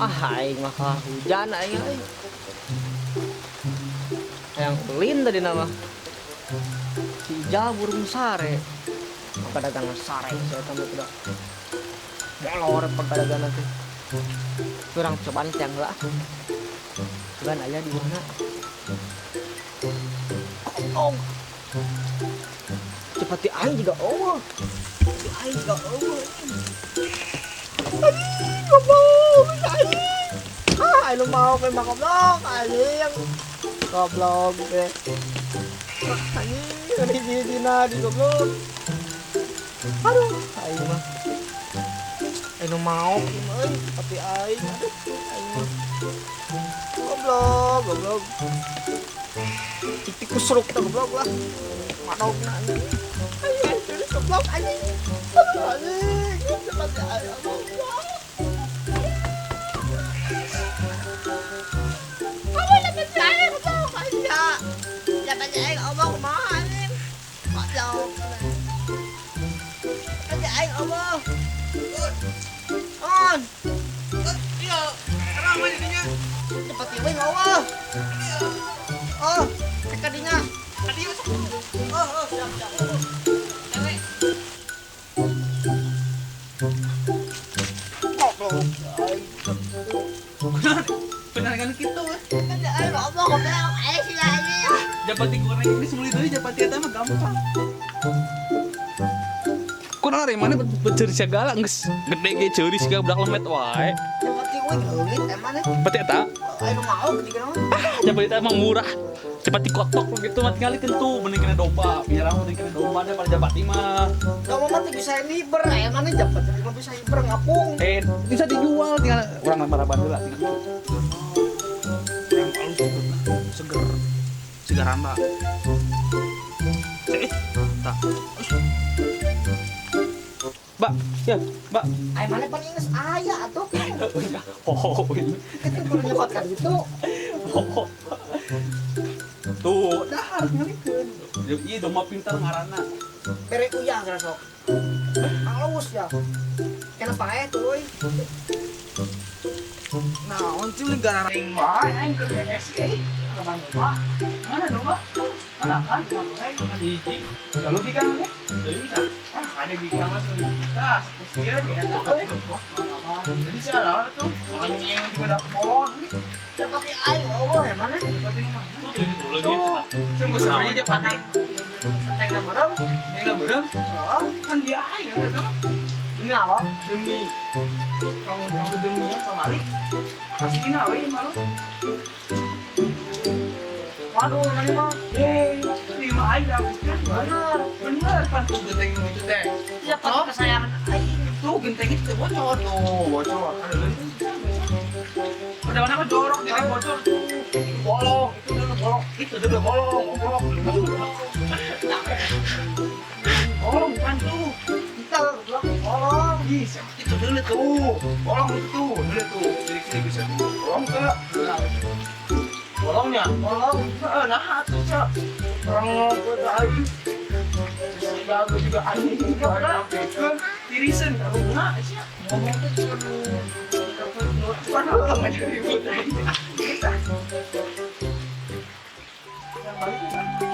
Ah, aing mah kalah hujan aing euy. Hayang ulin tadi nama. Si Ijal burung sare. Maka dagang sare saya tambah udah. Molor pagadagan nanti. Kurang cobaan tiang lah. Cobaan aya di mana? Goblok. Cepat di aing juga euweuh. Di aing juga euweuh. Anjing, goblok, anjing. Ah, aing mau memang goblok, anjing. Goblok teh. Anjing, di dina di goblok. Aduh, aing mah. Aing mau euy, tapi aing aduh, aing mah. Goblok, goblok. Titik kusruk teh goblok lah. Madogna anjing. Anjing, goblok anjing. Aduh, anjing. Cepat aing goblok. Kamu dapat saya goblok anjing. Dapat saya ngomong kumaha anjing. Goblok. Dapat aing ngomong. On. Iya, kenapa jadinya? Cepat ieu ngomong. Oh, kadinya. Tadi masuk. Oh, oh, siap, siap. Lele. Goblok. Benar, benar kan gitu. Aing ngomong goblok. Aing sih anjing. Japati goreng ini sebeli deui japati eta mah gampang. Kurang ari mana beceuri segala geus gede ge ceuri siga budak lemet wae. Japati euy leungit emang nih. Japati eta? Aing mau ketika mah. Ah, japati eta mah murah. Japati kotok gitu mah tinggalikeun tuh mending kena domba. Biar mending kena domba daripada japati mah. Domba mah teu bisa hiber, aya mana japati mah bisa hiber ngapung. Bisa dijual tinggal urang maraban heula tinggal. Yang halus seger. Segar ramba. Tah. Mbak, ya, Mbak. Aya mana pan geus aya atuh. Oh, ini. Kita kudu nyokot kan gitu. Oh. Tuh, dah harus ngalikeun. Ieu domba pintar ngaranna. Bere uyah geura sok. Halus ya. Kena pae tuluy. Naon sih negara aing wae aing keur beres euy. Kapan domba? Mana domba? Mana kan? Hiji. Lalu ikan teh? Deui bisa. Ah, ada di kamar tuh. Tas, ieu dia. Jadi salah tuh. Anjing juga dak pohon. Japati aing eueuh ya mana? Tuh, sungguh sama aja japati. Tengna beureum. Tengna beureum? Heeh. Kan dia aing kan Demi apa? Demi. Kamu kamu demi sama Ali. Kasih we malu. Waduh, mana mah? Lima aing dah kan? Bener. Bener pan tuh genteng itu teh. Japati kesayangan aing. Tuh genteng itu bocor tuh, bocor. Udah mana mah jorok dia bocor tuh. Bolong, itu dulu bolong, itu dulu bolong, bolong. Bolong bukan tuh. Kita goblok bolong. Ih, itu dulu tuh. Bolong itu tuh, dulu tuh. Sini bisa tuh. Bolong ke. Bolongnya, Bolong. Heeh, nah tuh, Cak. Orang ngobrol aing. Bagus juga anjing. Kan tirisan karuna sih. Ngomong tuh cuma Bukan aja ribut. Kita. Yang balik.